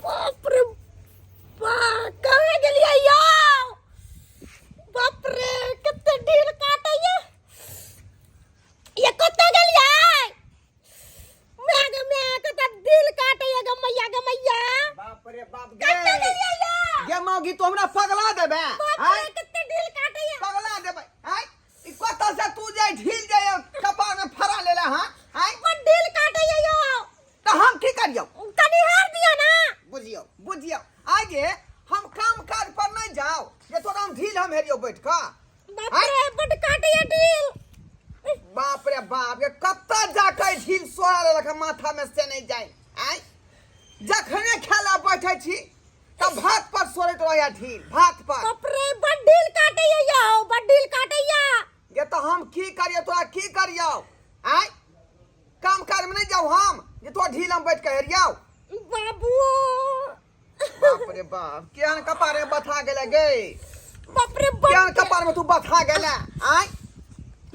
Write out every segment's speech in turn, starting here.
बाप रे बा, कहाँ गेलियै यौ? बाप रे, कते ढील काटैया। ये कतऽ गेलियै? माय गे माय, कते ढील काटैया गे मैया गे मैया। बाप रे बाप गे। कतऽ गेलियै यौ? गे मौगी, तू हमरा पगला देबे? बाप आँय? रे, कते ढील काटैया। पगला देबे आँय? ई कतऽ से तू जे ढील जाय कपार में फड़ा लेले हँ आँय? बड ढील काटैया यौ। तऽ हम की करियौ? कनि हेर दियौ ने। बुझियौ बुझियौ, आगे हम काम काज पर नहीं जाओ जे तोरा हम ढील हम हेरियौ बैठ कऽ। बाप रे, बड काटैया ढील। बाप रे बाप रे, कतऽ जाके ढील सोरा लेलक हँ माथा में से नहीं जाय आँय। जखने खेला बैठे छी तब भात पर सोरैत रहैया ढील भात पर। बाप रे, बड ढील काटैया यौ, बड ढील काटैया। गे तऽ हम की करियौ, तोरा की करियौ आँय? काम काज में नहीं जाऊ हम जे तोरा ढील हम बैठ के हेरियौ। बाबू, बाप रे बाप, केहन कपार में बथा गेले गे। बाप रे केहन बाप, कपार में तू बथा गेले आँय?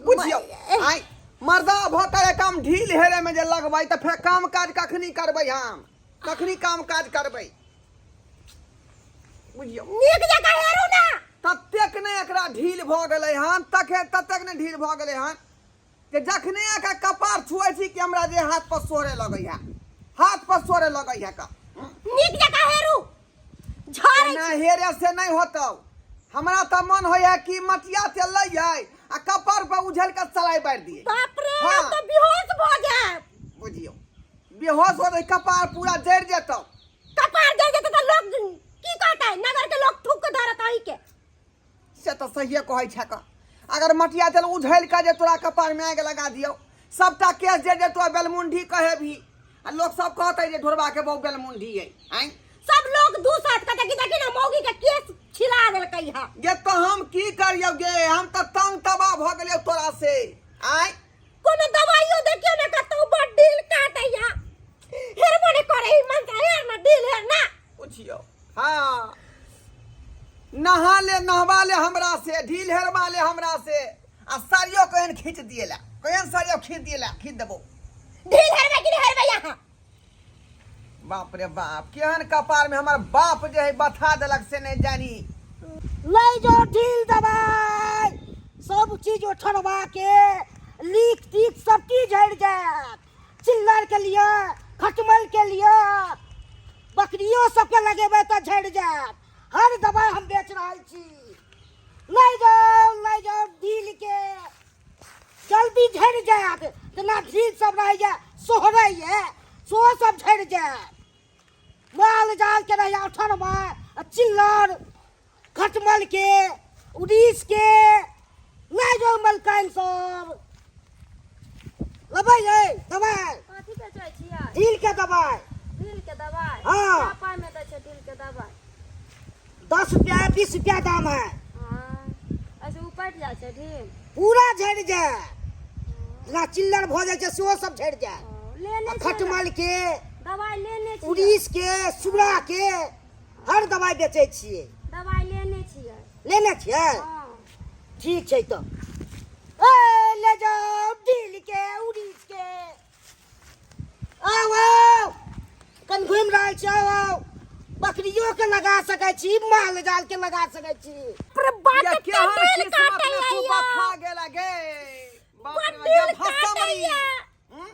बुझियौ आँय, मर्दा भऽ के काम ढील हेरे में जे लगबै तऽ फेर काम काज कखनी करबै हम? कखनी काम काज करबै? बुझियौ, नीक जकाँ हेरू ने। ततेक ने एकरा ढील भऽ गेलै हन, तखे ततेक ने ढील भऽ गेलै हन जे जखने एकरा कपार छुए छी कि हमरा जे हाथ पर सोरे लगैया, हाथ पर सोरे लगैया का। नीक जकाँ हेरू, झाड़ै। एना हेरे से नहीं होतौ। हमरा तऽ मन होइया कि मटिया तेल लइयै आ कपार पर उझल के सलाई बारि दियै। बाप रे। हाँ। हम तऽ बेहोश भऽ जायब। बुझियौ, बेहोश हो जाइ, कपार पूरा जरि जेतौ। कपार जरि जेतै तऽ लोक की कहतै? नगर के लोक थूक के धरत अहीं के। से तऽ सहिए कहै छक। अगर मटिया तेल उझलि कऽ जे तोरा कपार में आगि लगा दियौ, सबटा केस जे जे तोरा बेलमुंडी कहेबही आ लोक सब कहतै जे ढोरबा के बहु बेलमुंडी अइ आँय। सब लोग दू साथ कहतै कि देखी ने, मौगी के केस छिला देलकै हँ। गे तऽ हम की करियौ गे? हम तऽ तंग तबाह भऽ गेलियौ तोरा से आँय। कोनो दवाइयो देखियौ ने कतौ, बड़ ढील काटैया, हेरबो नहि करै ई मनसा। हेर ना ढील, हेर ना। पुछियौ, हाँ, नहा ले, नहवा ले हमरा से, ढील हेरवा ले हमरा से आ साड़ियो केहन खींच दिएला, केहन साड़ियो खींच दिएला, खींच देबो। ढील हेरबै कि नहि हेरबै अहाँ? बाप रे बाप, केहन कपार में हमर बाप जे है बथा देलक से नहीं जानी। लै जो ढील दबाई, सब चीज उठरवा के लीक तीक सब चीज झड़ जायत। चिल्लर के लिए, खटमल के लिए, बकरियो सबके लगेबै तऽ झड़ि जायत। हर दबाई हम बेच रहल छी। लै जाउ, लै जाउ ढील के, जल्दी झड़ि जायत। जेना ढील सब रहैया, सोहरैया, सेहो सब झड़ि जायत। माल जाल के रहैया उठरमा आ चिल्लर खटमल के, उड़ीस के, लै जाउ मलकाइन सब। लेबै यै दबाई? कथी बेचै छियै? ढील के दबाई। ढील के दबाई? हाँ। क्या पाई में दै छै ढील के दबाई? 10 रुपया, 20 रुपया दाम है। हाँ, ऐसे उपटि जाइ छै ढील? पूरा झड़ि जाय, जेना चिल्लर भऽ जाइ छै सेहो सब झड़ि जाय। ओ, लेने आ छियै? खटमल के दबाई लेने छियै? उड़ीस के, सुरा के, हर दबाई बेचै छियै। दबाई लेने छियै। लेने छियै? हाँ। ठीक छै तऽ ए ले जाओ ढील के, उड़ीस के। आउ आउ, कन घुमि रहल छी, आउ आउ। बकरियो के लगा सकै छी, माल जाल के लगा सकै छी। पर बात ये कते केहन ढील किस्मत में काटैया तू यौ। बथा गेला गे। बाप रे बड बाप, गे ढील भसमरी। काटैया। हम्म?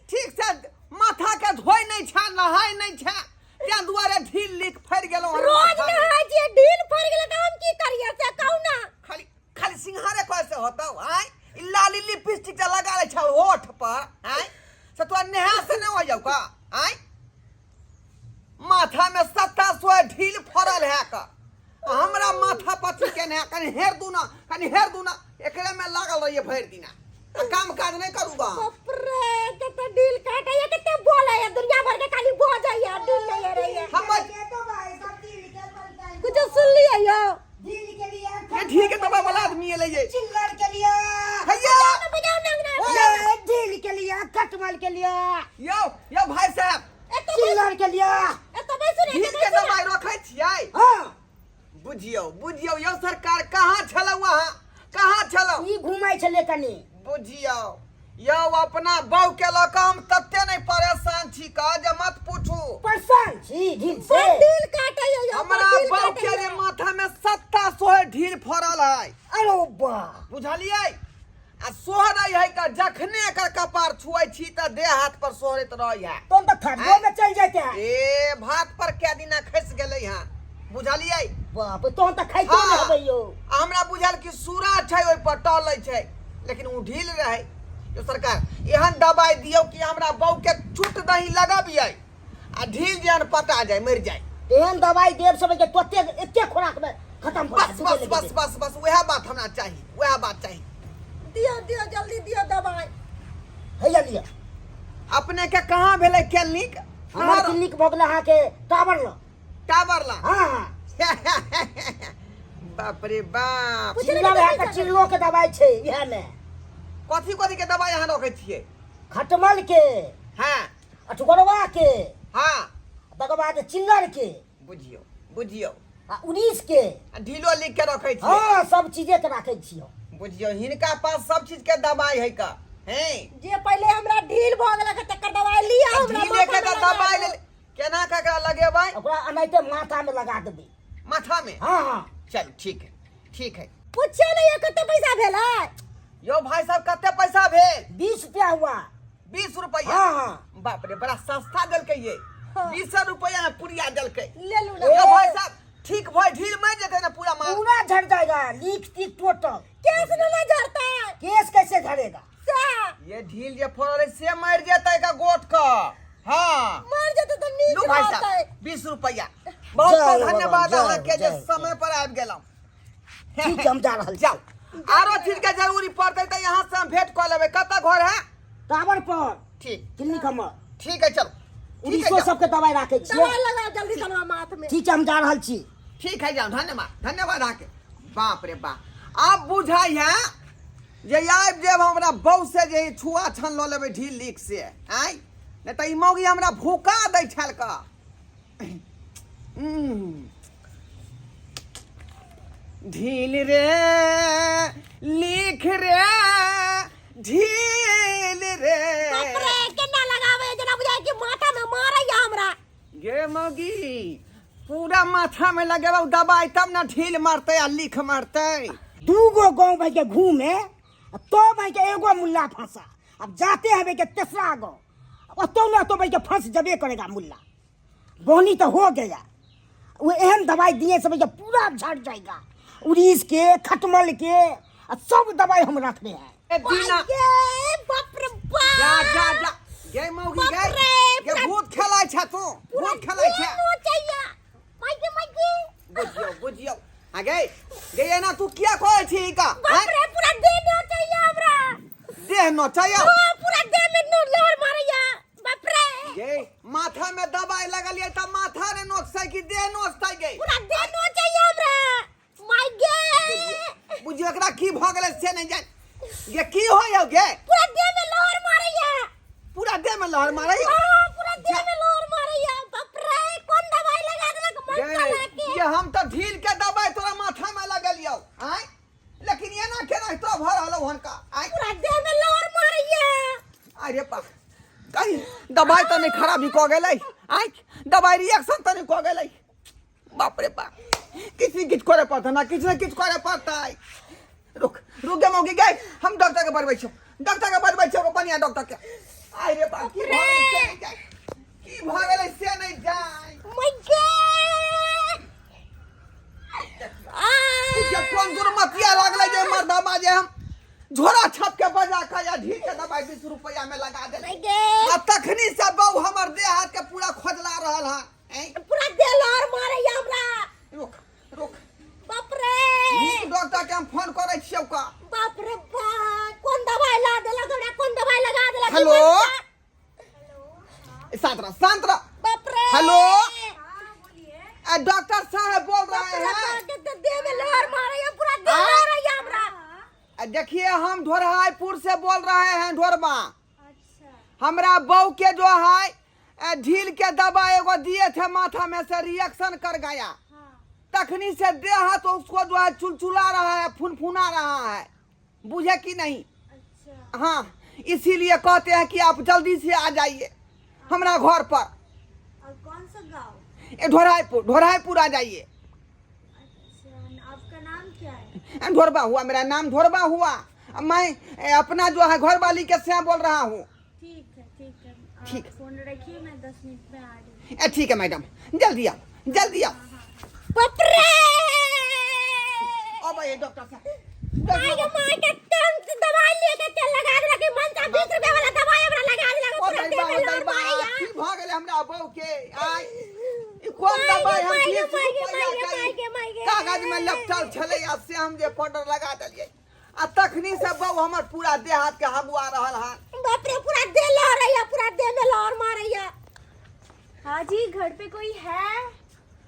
ठीक से माथा के धोइ नहीं छा, नहाय नहीं छा, तें दुआरे ढील लीक फड़ि गेलौ हन। रोज माथा में। नहाय छियै, ढील फड़ि गेलै तऽ हम की करियै से कहू ने। खाली खाली सिंघारे कहे से होतौ आँय? ई लाली लिपस्टिक जे लगा लै छौ होठ पर आँय, से तोरा नेहा से नहि हो जाउ का आँय? माथा में सत्ता सोए ढील फड़ल है का। आ हमरा माथा पथी केने है, कनि हेर दू ना, कनि हेर दू ना, एकरे में लागल रहिए भरि दिना आ काम काज नहि करू बा। बाप रे, कते ढील काटैया, कते बोलैया, दुनिया भर के खाली बजैया, ढील नहीं हेरैया। हम कुछ सुन लियै यौ? ढील के लिए। ये ठीक है, दबा वाला आदमी एलै ये। चिल्लर के लिए। हैया। बजाओ ना अंगना। ये ढील के लिए, खटमल के लिए। यौ यौ भाई साहब। एतऽ चिल्लर के लिए। एतऽ बैसू ने। ढील एतऽ के बैसू ने। दबाई रखै छियै? हाँ। बुझियौ बुझियौ यौ सरकार, कहाँ छलौ अहाँ, कहाँ छलौ? ई घुमै छलै कनी। बुझियौ, यौ अपना बहू के लऽ कऽ हम तते नहि परेशान छी कह जे मत पूछू। परेशान छी ढील से? बड़ ढील काटैया यौ, बड़ हमरा ढील बहू के काटैया। जे माथा में सत्ता सोहे ढील फड़ल है। अरे बा। बुझलियै? आ सोहरै है तऽ जखने एकर कपार छुअै छी तऽ देह हाथ पर सोहरैत रहै है। तहन तऽ थरियो में चलि जाइते है। ए भात पर कै दिना खसि गेलै हँ, बुझलियै? बाप रे, तहन तऽ खाइतो नहि हाँ। हेबै यौ। आ हमरा बुझायल कि सूरा छै ओहि पर टहलै छै, लेकिन ओ ढील रहै। यौ सरकार, एहन दबाइ दियौ कि हमरा बहू के चुट दही लगबियै आ ढील जेहन पटा जाय, मरि जाय। एहन दबाइ देब सब के तोते एते खोराक में खत्म भऽ बस जायत। बस बस बस बस, वएह बात हमरा चाही, वएह बात चाही। दियौ दियौ जल्दी दियौ दबाइ। हैया लिअ। अपने के कहाँ भेलै क्लिनिक? हमर क्लिनिक भऽ गेलै अहाँके टावर लग। टावर लग? हाँ हाँ। बाप रे बाप। चिल्ला है तऽ चिल्लो के दबाइ छै इएह में। कथी कथी के दबाइ अहाँ रखै छियै? खटमल के। हाँ। अठगोरवा के। हाँ। तकर बाद चिल्लर के। बुझियौ बुझियौ। आ उड़ीस के। आ ढीलो लिख के रखै छियै? हाँ, सब चीजे के राखै छियै। बुझियौ हिनका पास सब चीज के दबाइ है का हैं। जे पहिले हमरा ढील भऽ गेलक तकर दबाइ लिअ हमरा ढीले के माथा में तऽ लगा दबाइ दियौ। लेल केना ककरा लगेबै? ओकरा एनाहिते माथा में लगा देबै। माथा में? हाँ हाँ। चलू ठीक है ठीक है। पूछियो ने ये कते पैसा भेलै? यौ भाई साहब कते पैसा भेल? 20 रुपया हुआ। 20 रुपया? हाँ हाँ। बाप रे, बड़ा सस्ता देलकै ये। हाँ। 20 रुपया में पुड़िया देलकै। ले लू ना। यौ भाई साहब ठीक भई ढील मरि जेतै ने पूरा माल? पूरा झड़ जाएगा, लीक तीक टोटल। केस न ना झड़तै। केस कैसे झड़ेगा? से ये ढील जे फड़ल है से मरि जेतै का गोट का। हाँ। मर जेतै तऽ नीक लू भाई रहतै। साहब 20 रुपया। बहुत जय बहुत भगवान, धन्यवाद जय अहाँ के जे जय, समय पर आबि गेलहुँ। ठीक छै, हम जा रहल छी। जाउ, आरो चीज के जरूरी पड़तै तऽ यहाँ से हम भेंट कऽ लेबै। कतऽ घर है? टावर पर। ठीक। क्लिनिक हमर। ठीक है चलो। ठीक है, उड़ीसो जाउ। सबके दवाई राखै छियै। दवाई लगाओ जल्दी से हमरा माथ में। ठीक छै, हम जा रहल छी। ठीक है जाउ, धन्यवाद धन्यवाद अहाँके। बाप रे बाप, आब बुझाइ है जे आबि जायब हमरा बहू से जे छुआ छन लऽ लेबै ढील लीक से आँय, नहि तऽ ई मौगी हमरा भूका दै छल का। ढील रे लिख रे ढील रे। बाप रे, केना लगाबै जेना बुझाइ कि माथा में मारैया हमरा। गे मौगी, पूरा माथा में लगेबौ दबाई तब ना ढील मारतै आ लिख मारतै। दूगो गांव भाई के घूमे तो भाई के एगो मुल्ला फंसा, अब जाते हैं भाई के तेसरा गांव, ओतो ना तो भाई के फंस जबे करेगा मुल्ला। बोनी तो हो गया, वो एहन दवाई दिए सब के पूरा झड़ जाएगा। उड़ीस के खटमल के आ सब दवाई हम रखने हैं। ए दीना। ये बाप रे बाप। जा जा जा गे मौगी बाप गे। रे, गे पूरा भूत खेलाय छै तू, पूरा भूत खेलाय छै। देह नोचैया। माइके, माइके। बुझियौ बुझियौ। आ गे गे एना तू किया कहै छी का? बाप रे, पूरा देह नोचैया हमरा। देह नोचैया? हाँ, पूरा देह में नो लहर मारैया। बाप रे। गे माथा में दवाई लगलियै त माथा ने नोचतै कि देह नोचतै गे? पूरा देह नोचैया हमरा। माय गे। बुझियौ एकरा की भ गेलै से नहि जान। गे की होय गे? पूरा देह में लहर मारैया। पूरा देह में लहर मारैया? हाँ, पूरा देह में लहर मारैया। बाप रे, कोन दवाई लगा देलक मन गे, चला के? ये हम त ढील के दवाई तोरा माथा में लगलियौ आँय, लेकिन एना केना तोरा भऽ रहलौ हनका आँय? पूरा देह में लहर मारैया। अरे बाप, कहीं दवाई तऽ नहि खराबी कऽ गेलै आँय? दवाई रिएक्शन तऽ नहि कऽ गेलै? बाप रे बाप, किछु ने किछु करे पड़तै ना, किछु ने किछु करे पड़तै। रुक रुक गे मौगी गे, हम डॉक्टर के बजबै छियौ, डॉक्टर के बजबै छियौ, बढ़िया डॉक्टर के। आइ रे बाप, की भऽ गेलै से नहि जाय, की भऽ गेलै से नहि जाय। माय जे कोन दुर्मतिया लागलै जे मर्दबा जे हम झोरा छाप के बजा के या ढील के दवाई 20 रुपया में लगा देलै। आ तखनी से बहू हमर देह हाथ के पूरा खोजला रहल है। पूरा देह लहर मारैया हमरा। रुक रुक। बाप रे, नीक डॉक्टर के हम फोन करै छियौ का। बाप रे बाप, कोन दवाई ला देलक हमरा, कोन दवाई लगा देलक? हेलो, शांत रह शांत रह। बाप रे। हेलो, डॉक्टर साहब बोल रहे हैं। देह में लहर मारैया, पूरा देह लहरैया हमरा। देखिए हम ढोरहाईपुर से बोल रहे हैं, ढोरबा। हमरा बहू के जो है ढील के दवा एगो दिए थे माथा में से रिएक्शन कर गया। तखनी से देह हाथ उसको जो है चुलचुला रहा है, फुनफुना रहा है, बुझे कि नहीं? हाँ, इसीलिए कहते हैं कि आप जल्दी से आ जाइए हमरा घर पर। और कौन सा गांव? ए ढोराईपुर, ढोराईपुर आ जाइए। अच्छा, आपका नाम क्या है? ढोरबा हुआ, मेरा नाम ढोरबा हुआ। अब मैं अपना जो है घर वाली के से बोल रहा हूँ। ठीक है, ठीक है, आप ठीक। फोन रखिए, मैं 10 मिनट में आ रही हूँ। ठीक है मैडम, जल्दी आओ, जल्दी आओ। बाप रे! अब ये डॉक्टर साहब। माय गे माय के, तुम दवाई लेके के लगा देलक, मन का 20 रुपया वाला दवाई हमरा लगा देलक। ओ पूरा दैबा, देह ओ में लहर दैबा, मारैया। की भऽ गेलै हमरा बहू के आइ? ई कोन माय गे, दवाई हम माय गे, 20 माय गे, रुपैआ माय गे, के माय गे, माय गे। कागज में लपटल छलै आ से हम जे पाउडर लगा देलियै आ तखनी से बहू हमर पूरा देह हाथ के हगुआ रहल हन। बाप रे, पूरा देह लहरैया, पूरा देह में लहर मारैया। हाँ जी, घर पे कोई है?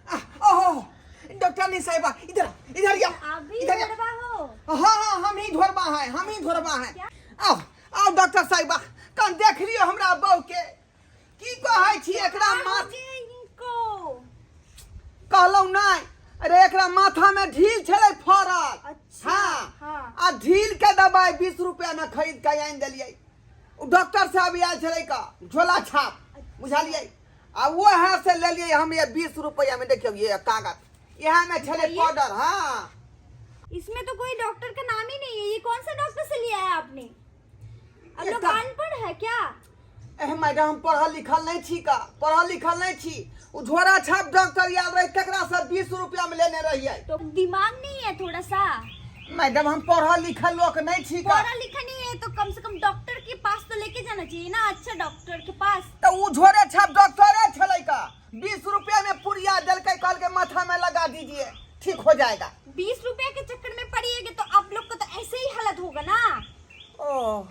आह, ओहो डॉक्टर नहीं साहिबा, इधर इधर आओ। आप भी इधर आओ। ढोरबा हो? हाँ हाँ, हम ही ढोरबा हैं, हम ही ढोरबा हैं। आओ आओ डॉक्टर साहिबा, कन देख लियो हमरा बहू के की कहै छी एकरा क्या हो माथ गया इनको? कहलहुँ नहि, अरे एकरा माथा में ढील छलै फड़ल। अच्छा, हाँ। हाँ। आ ढील के दवाई 20 रुपया में खरीद के आनि देलियै। ओ डॉक्टर साहब आयल छलै का झोला छाप बुझलियै, आ वएह से लेलियै हम ये 20 रुपया में। देखियौ ये कागज, इएह में छलै बताइए। पाउडर। हाँ। इसमें तो कोई डॉक्टर का नाम ही नहीं है। ये कौन सा डॉक्टर से लिया है आपने? अब लोग अनपढ़ है क्या? एह मैडम, हम पढ़ल लिखल नहीं छी का, पढ़ल लिखल नहीं छी। उ झोरा छाप डॉक्टर आयल रहे तकरा से 20 रुपया में लेने रहियै। तो दिमाग नहीं है थोड़ा सा? मैडम, हम पढ़ल लिखल लोग नहीं छी का। पढ़ा लिखा नहीं है तो कम से कम डॉक्टर के पास तो लेके जाना चाहिए ना, अच्छा डॉक्टर के पास। तो उ झोरे छाप डॉक्टरे छलै का, 20 रुपया में पुड़िया देलकै, कहलकै माथा में लगा दीजिए, ठीक हो जाएगा। 20 रुपया के चक्कर में पड़िएगा तो आप लोग को तो ऐसे ही हालत होगा ना। ओ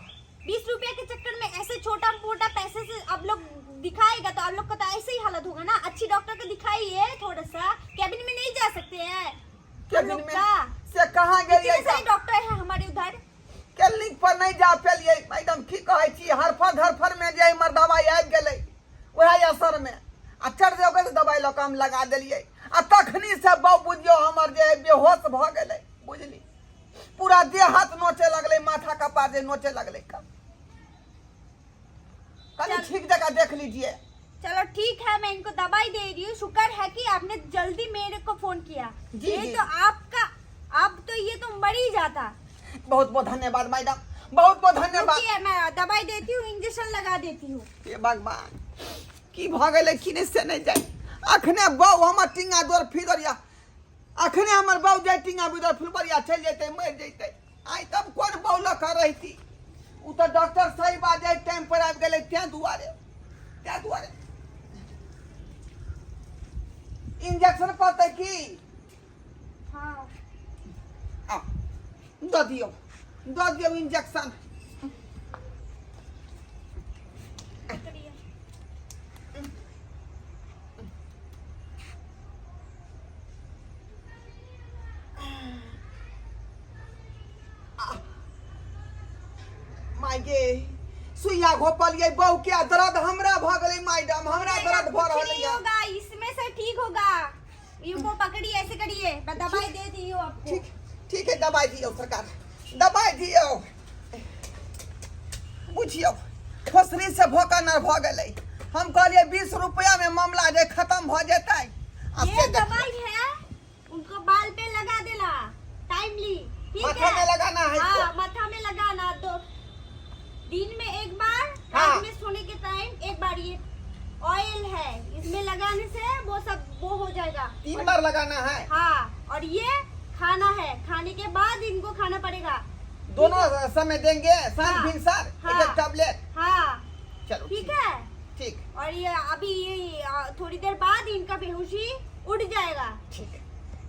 20 रुपया के चक्कर में ऐसे छोटा मोटा पैसे से आप लोग दिखाएगा तो आप लोग का तो ऐसे ही हालत होगा ना। अच्छी डॉक्टर को दिखाइए, थोड़ा सा कैबिन में नहीं जा सकते हैं हम कैबिन लोग में का? से कहाँ गेलियै? कितने सारे डॉक्टर हैं हमारे उधर। क्लिनिक पर नहीं जा पेलियै मैडम, की कहै छी, हरफर धरफर में जे हमर दवाई आबि गेलै वएह असर में आ चढ़ जाओ के दवाई लऽ कऽ हम लगा देलियै आ तखनी से बौ बुझियौ हमर जे है बेहोश भऽ गेलै बुझली, पूरा देह हाथ नोचे लगलै, माथा कपार जे नोचे लगलै। का कनी ठीक जगह देख लीजिए। चलो ठीक है, मैं इनको दवाई दे रही हूँ। शुक्र है कि आपने जल्दी मेरे को फोन किया। जी, ये जी। तो आपका, अब तो ये तो मर ही जाता। बहुत बहुत धन्यवाद मैडम, बहुत बहुत धन्यवाद। रुकिए, मैं दवाई देती हूँ, इंजेक्शन लगा देती हूँ। हे भगवान, की भऽ गेलै की नहि से नहि जाय। अखने बौ हमर टिंगा दौड़ फिदरिया, अखने हमर बौ जाय टिंगा बिदर फुलबरिया चलि जेतै, मरि जेतै। आइ तब कोन बौ लऽ कऽ रहिती? ओ तऽ डॉक्टर साहिब आ जाय टाइम पर आबि गेलै, तें दुआरे इंजेक्शन पड़तै की? हाँ। आ दऽ दियौ, दऽ दियौ इंजेक्शन। पकड़िए। माय गे, सुइया घोपलियै बहू के आ दर्द हमरा भऽ गेलै मैडम, हमरा नहीं, दर्द भऽ कुछ रहल नहीं यऽ। होगा, इसमें से ठीक होगा। ये वो पकड़िए, ऐसे करिए, मैं दवाई दे दी हूँ आपको। ठीक ठीक है, दबाई दियौ सरकार, दबाई दियौ। बुझियौ खोसरी से भोकनर भऽ गेलै। हम कहलियै 20 रुपया में मामला जे खत्म भऽ जेतै आ ये से देखियौ। दवाई है, उनको बाल पे लगा देना टाइमली, ठीक माथा है? में लगाना है हाँ, इसको। माथा में लगाना तो दिन में एक बार, हाँ। रात में सोने के टाइम एक बार। ये ऑयल है, इसमें लगाने से वो सब वो हो जाएगा। 3 बार लगाना है। हाँ, और ये खाना है, खाने के बाद इनको खाना पड़ेगा। दोनों समय देंगे, साँझ हाँ। भिनसर हाँ। एक एक टैबलेट। हाँ। चलो। ठीक है। ठीक। और ये अभी ये थोड़ी देर बाद इनका बेहोशी उड़ जाएगा। ठीक है,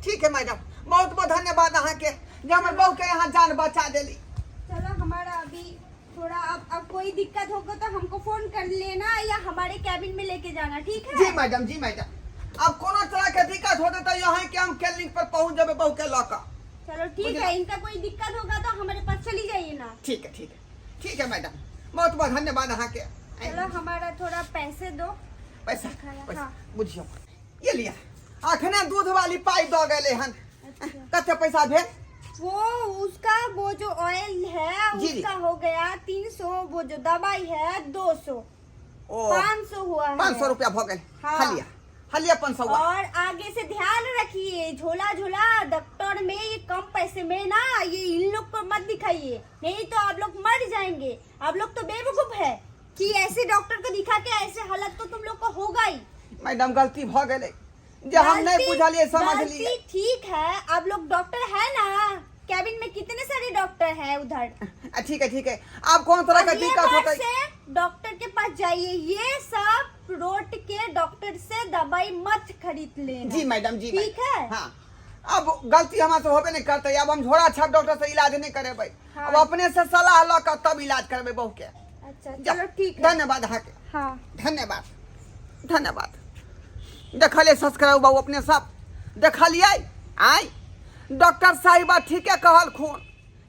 ठीक है मैडम, बहुत बहुत धन्यवाद अहाँ के जे हमर बहू के यहाँ जान बचा देली। चलो, हमारा अभी थोड़ा अब कोई दिक्कत होगा तो हमको फोन कर लेना या हमारे कैबिन में लेके जाना, ठीक है? जी मैडम, जी मैडम, अब कोनो तरह के दिक्कत होते तो यहाँ के हम क्लिनिक पर पहुंच जेबै बहू के लऽ कऽ। चलो ठीक बुझला। है, इनका कोई दिक्कत होगा तो हमारे पास चली जाइए ना। ठीक है, ठीक है, ठीक है मैडम, बहुत बहुत धन्यवाद अहाँ के। चलो, हमारा थोड़ा पैसे दो। पैसा? खाया, पैसा। हाँ। बुझियौ, ये लिया, अखने दूध वाली पाइ दऽ गेलै हन। अच्छा। कते पैसा भेल? वो उसका वो जो ऑयल है जी, जी। उसका हो गया 300, वो जो दवाई है 200। ओ 500 हुआ है। 500 रुपया भऽ गेल। हाँ। हलिया हलिया 500। और आगे से ध्यान रखिए, झोला झोला डॉक्टर में ये कम पैसे में ना ये इन लोग को मत दिखाइए, नहीं तो आप लोग मर जाएंगे। आप लोग तो बेवकूफ है कि ऐसे डॉक्टर को दिखा के ऐसे हालत तो तुम लोग को होगा ही। मैडम, गलती भऽ गेलै जे हम नहीं गलती- बुझलिए समझलिए। गलती ठीक है, आप लोग डॉक्टर है ना, कैबिन में कितने सारे डॉक्टर हैं उधर। ठीक है, ठीक है, आप कौन तरह का अगले दिक्कत बार होता है से डॉक्टर के पास जाइए, ये सब रोड के डॉक्टर से दवाई मत खरीद लेना। जी मैडम जी। ठीक मैडम। है। हाँ, अब गलती हमारे से होबे नहीं करते, अब हम झोरा छाप डॉक्टर से इलाज नहीं करेबै। हाँ। अब अपने से सलाह लऽ कऽ तब इलाज करबै बहू के। अच्छा। जा, चलो ठीक है। धन्यवाद अहाँके। हाँ। धन्यवाद, धन्यवाद। देखलियै सब्सक्राइब बाबू, अपने सब देखलियै आय, डॉक्टर साहिबा ठीके कहलखुन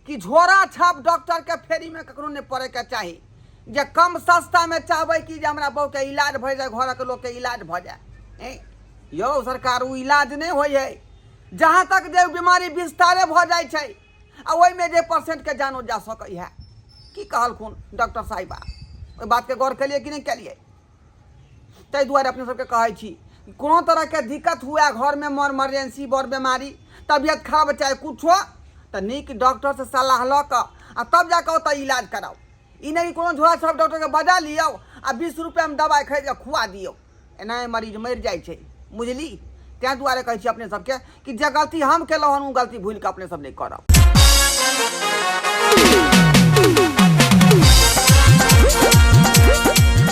कि झोरा छाप डॉक्टर के फेरी में ककरो नहीं पड़े के चाही। जे कम सस्ता में चाहबै कि जे हमरा बहू के इलाज भऽ जाए, घरक लोक के इलाज भऽ जाए, ए यौ सरकार, ओ इलाज नहि होइ है। जहाँ तक जे बीमारी विस्तारे भऽ जाइ छै आ ओहिमे जे पेशेंटके जानो जा सकै है। की कहलखुन डॉक्टर साहिबा, ओहि बातके गौर केलियै कि नहि केलियै? ताहि दुआरे अपने सबके कहै छी, कोनो तरहके दिक्कत हुए घरमे, मर इमरजेंसी, बड़ बीमारी, तबियत खराब, चाहे कुछो, तऽ नीक डॉक्टरसँ सलाह लऽ कऽ आ तब जा कऽ ओतऽ इलाज कराउ। ई नहि कि कोनो झोरा छाप डॉक्टरके बजा लियौ आ 20 रुपैआमे दबाइ खरीद कऽ खुआ दियौ, एनाहे मरीज मरि जाइ छै, बुझली? ताहि दुआरे कहै छी अपने सबके कि जे गलती हम केलहुँ हन, ओ गलती भूलि कऽ अपने सब नहि करब।